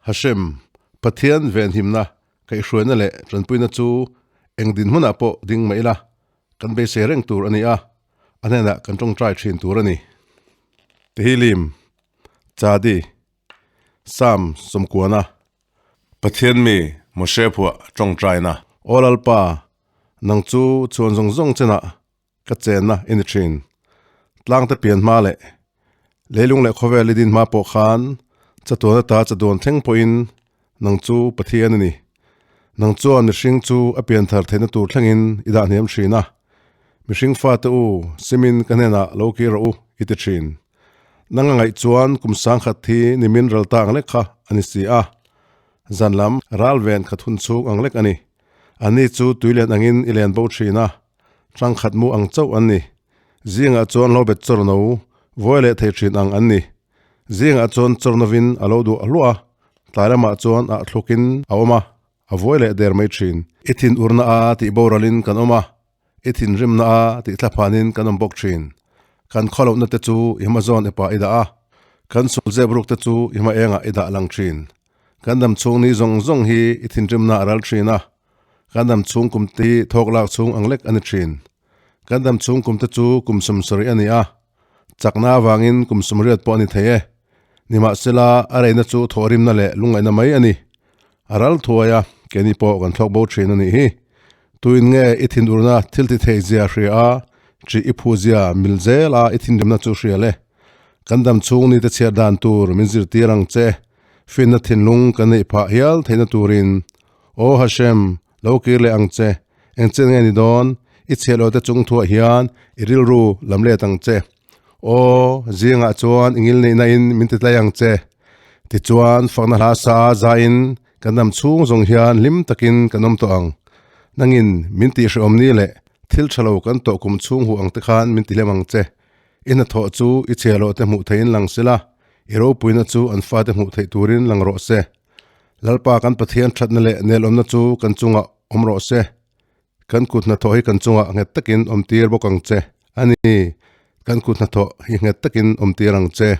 Hashem, Pathian venhimna, kaihhruaina leh tanpuina chu eng dinhmunah pawh ding mah ila, kan beisei reng tur a ni a, a hnenah kan tawngtai thin tur a ni. Tehillim, Chadi, Psalm sawmkuana, Pathian mi Moshe phuah tawngtaina. Aw Lalpa, nang chu chhuan zawng zawng chenah Ka chenna i ni thin. Tlangte pian hma leh leilung leh khawvel i din hma pawh khan chatuan ata chatuan thleng pawhin nang chu Pathian i ni. Nang chuan mihring chu a pian thar theihna tur thlengin i dah hniam thin a. Mihring fate u, simin ka hnenah lo kir rawh u i ti thin. Nang a ngaih chuan kum sangkhat hi nimin ral ta ang lek kha a ni si a. Zan lam ral ven khat hun chhung ang lek a ni. Anni chu tuilian angin i len bo thin a. Hrangkhat mu ang chauh an ni. Zingah chuan lo bet chawr no, vawi leh thei thin ang an ni. Zingah chuan chawr novin a lo duah hluah a, tlai lamah chuan ah thlukin a awm a, a vawi leh der mai thin. I thin urna a tih boralin kan awm a, i thinrimna a tih thlaphanin kan awm bawk thin. Kan khawlohna te chu i hma zawn epah i dah a, kan sul zep ruk te chu i hma engah i dah lang thin. Kan dam chhung ni zawng zawng hi i thinrimna a ral thin a, Kan dam chhung kum te hi thawk lak chhung ang lek a ni thin. Kan dam chhung kum te chu kum sawmsarih a ni a, chakna avangin kum sawmriat pawh a ni thei e. Nimahsela, a reina chu thawhrimna leh lungngaihna mai a ni. A ral thuai a, keini pawh kan thlawk bo thin a nih hi. Tuin nge i thinurna thil ti thei zia hria a, ṭih i phu zia mil zel a i thinrimna chu hria le. Kan dam chhung ni te chhiar dan tur min zirtir ang che, finna thinlung kan neih phah hial theihna turin. Aw Hashem, lo kir leh ang che, eng chen nge ni dawn, i chhiahloh te chung thuah hian i rilru lam let ang che. Aw, zingah chuan i ngil neihna in min ti tlai ang che. Tichuan, fakna hla sa zaiin kan dam chhung zawng hian hlim takin kan awm tawh ang. Nangin min tihhrehawm ni leh thil tha lo kan tawh kum chhung huh ang te khan min ti hlem ang che. I hnathawh chu i chhiahloh te hmuh theihin lang sela, i ropuina chu an fate hmuh theih turin lang rawh se. Lalpa kan Pathian thatna leh nelawmna chu kan chungah awm rawh se. Kan kut hnathawh hi kan chungah nghet takin awm tir bawk ang che. A ni, kan kut hnathawh hi nghet takin awm tir ang che.